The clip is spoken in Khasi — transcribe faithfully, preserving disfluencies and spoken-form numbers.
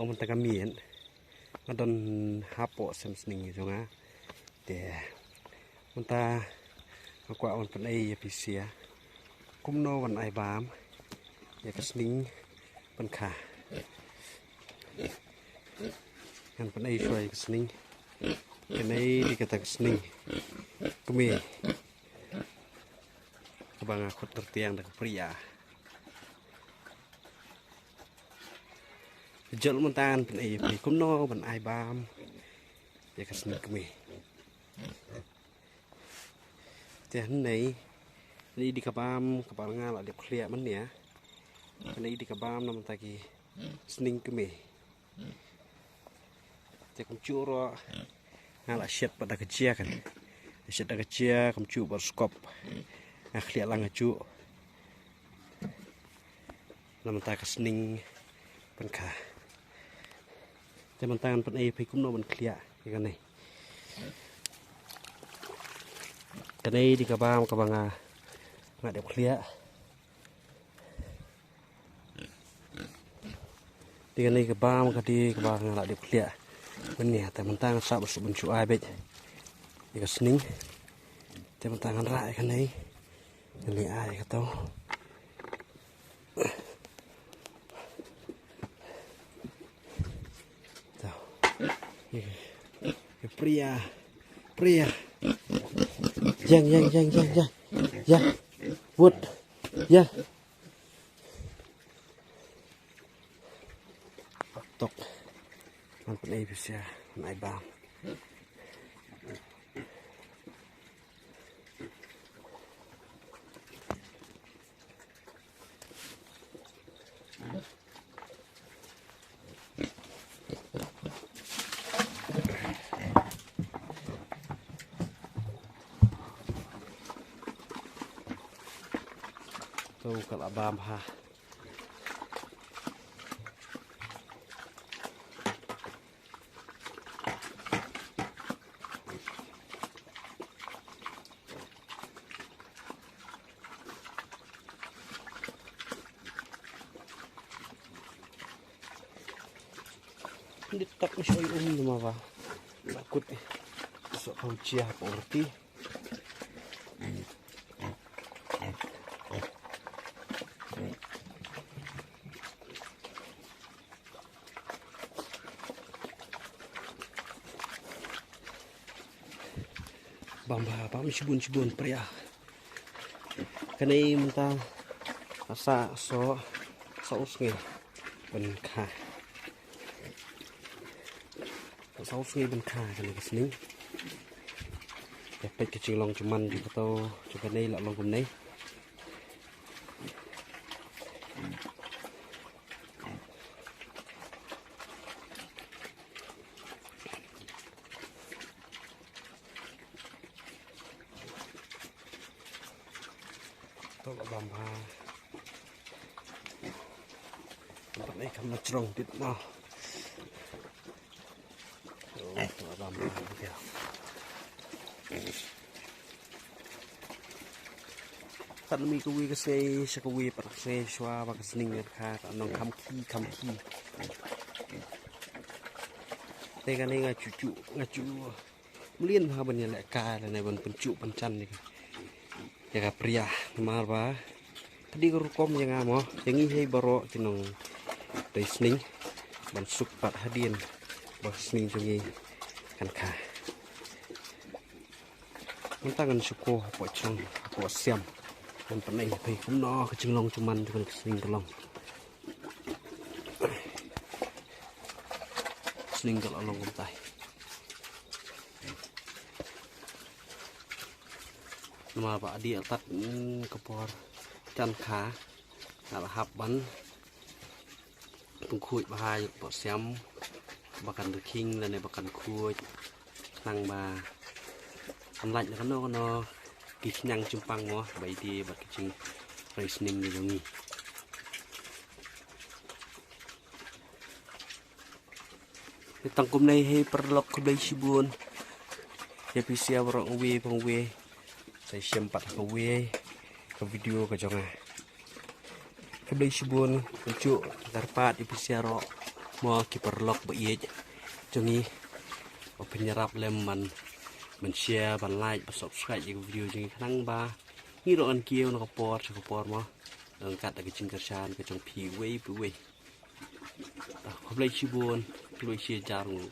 Mynta ka miet nga don hapoh sem sning jong nga. Te mynta nga kwah ban pynei ïa phi sha kumno ban ai bam ïa ka sning pynkha. Ngan pynei shuwa ïa ka sning. Kane dei kata ka sning kmie kaba nga khot tyrtiang da ka pria. Jot mynta ngan pynei ïa phi kumno ban ai bam ïa ka sning kmie. Te hynne, hynne dei ka bam kaba nga la dep khlieh mynne. Hynne dei ka bam na mynta ki sning kmie. Te kumjuh ruh nga la shet pat da ka jia kan. Shet da ka jia kumjuh bad skop. Nga khlieh lang kajuh. Na mynta ka sning pynkha. Te mynta ngan pynei phi kumno ban khlieh ïa kane. Kane dei ka bam kaba nga, nga dep khlieh. Dei kane ka bam ka dei kaba nga la dep khlieh mynne. Te mynta nga sah ban shu ai beit ïa ka sning. Te mynta ngan rah ïa kane. Ngan leit ai ïa kato. To. Ïa pria. Pria. Ïeng, ïeng, ïeng, ïeng, ïeng. Ïeng. Wut. Ïeng. Tok. Ngan pynei phi sha, ngan ai bam. To ka la bam ha. Nit tak ni soi um nama ba. Takut eh. Sok kau cia kau reti. Bam bha, bam shibun shibun pria. Kane mynta sa so sa u sngi ban kha. Sa u sngi ban kha kane ka sning. Ïa peit ka jinglong jingman jong kato jong kane la long kumne. To ka bam bha. Bam bha ei kam na jrong dit mo. To ka bam bha. Pat mi ka wi ka sngi sha ka wi pat ka sngi shuwa ba ka sning ka kha ka nong kham ki kham ki. Te kane nga ju ju nga ju mlien bha ban ïaleh kai lane ban pynjuh pynjan ïa ka pria namar ba ka dei ka rukom ïa nga mo ïa ngi hi baroh ki nongtrei sning ban suk pat hadien ba ka sning jong ngi kan kha. Mynta ngan shu ko hapoh jrong hapoh siam. Ngan pynai phi kumno ka jinglong jingman jong ka sning ka long. Sning ka long kumtai. Namar ba dei tat ka por jan kha. Nga la hap ban pynkhuid bha ïa ka poh siam ba kan rkhing lane ba kan khuid. Khnang ba kan lait na kano kano ki khñiang jingpang mo ba ïadei bad ka jingtrei sning ka jong ngi. Tang kumne hi paralok khublei shibun. Ïa phi sha baroh uwei pa uwei. Sa shem pat ha kawei ka video ka jong nga. Khublei shibun, ngan ju kyrpad ïa phi sha baroh. Mo ki paralok ba ïeit jong ngi, ba pynïarap lem ban, ban share, ban like, ban subscribe ïa ka video jong ngi khnang ba ngi ruh ngan kiew na ka por sha ka por mo. Ngan kat da ka jingkyrshan ka jong phi uwei pa uwei. Ah, khublei shibun, khublei shihajar nguh.